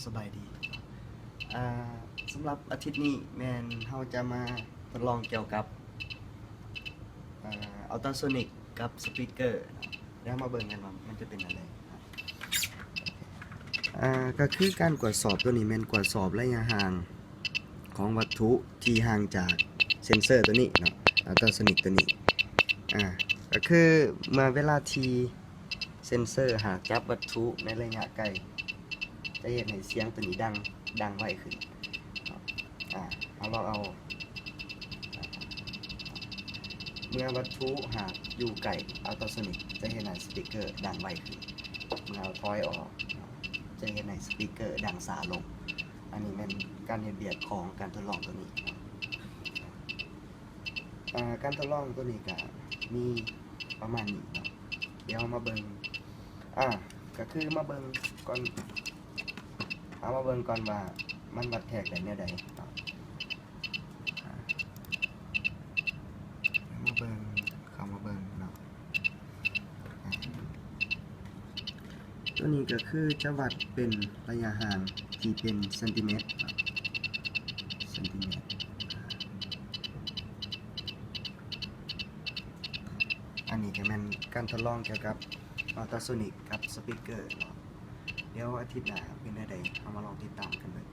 ສະບາຍດີ. ອ່າ ສຳລັບອາທິດນີ້ແມ່ນເຮົາຈະມາທົດລອງກ່ຽວກັບ ອ່າ ultrasonic ກັບ speaker ເນາະ. ດຽວເຮົາມາເບິ່ງກັນວ່າມັນຈະເປັນແນວໃດ. ອ່າ ກໍຄືການກວດສອບຕົວນີ້ແມ່ນກວດສອບໄລຍະຫ່າງຂອງວັດຖຸທີ່ຫ່າງຈາກເຊັນເຊີຕົວນີ້ເນາະ, ultrasonic ຕົວນີ້. ອ່າ ກໍຄືເມື່ອເວລາທີ່ ເຊັນເຊີຫາກຈັບວັດຖຸໃນໄລຍະໃກ້ ຈະເຮັດໃຫ້ສຽງຕົວນີ້ດັງ ດັງໄວຂຶ້ນເນາະ. ອາ ເຮົາລອງເອົາ ເມື່ອວັດຖຸຫາກຢູ່ໃກ້ ultrasonic ຈະເຮັດໃຫ້ສະປີກເກີດັງໄວຂຶ້ນ, ເມື່ອເຮົາຖອຍອອກ ຈະເຮັດໃຫ້ສະປີກເກີດັງຊ້າລົງ. ອັນນີ້ແມ່ນການເຮັດວຽກຂອງການທົດລອງຕົວນີ້ເນາະ. ອ່າ ການທົດລອງຕົວນີ້ກະມີປະມານນີ້ເນາະ. ດຽວເຮົາມາເບິ່ງ ອ່າ ກະຄືມາເບິ່ງກ່ອນ ເຮົາມາເບິ່ງກ່ອນວ່າມັນວັດແທກໄດ້ແນວໃດເນາະ. ອ່າ ມາເບິ່ງ ເຂົ້າມາເບິ່ງເນາະ. ຕົວນີ້ກໍຄືຈະວັດເປັນໄລຍະຫ່າງທີ່ເປັນເຊັນຕີແມັດເນາະ, ເຊັນຕີແມັດ. ອັນນີ້ກໍແມ່ນການທົດລອງກ່ຽວກັບ ultrasonic ກັບ speaker ເນາະ. ດຽວອາທິດໜ້າເປັນແນວໃດ ເຮົາມາລອງຕິດຕາມກັນເບິ່ງ.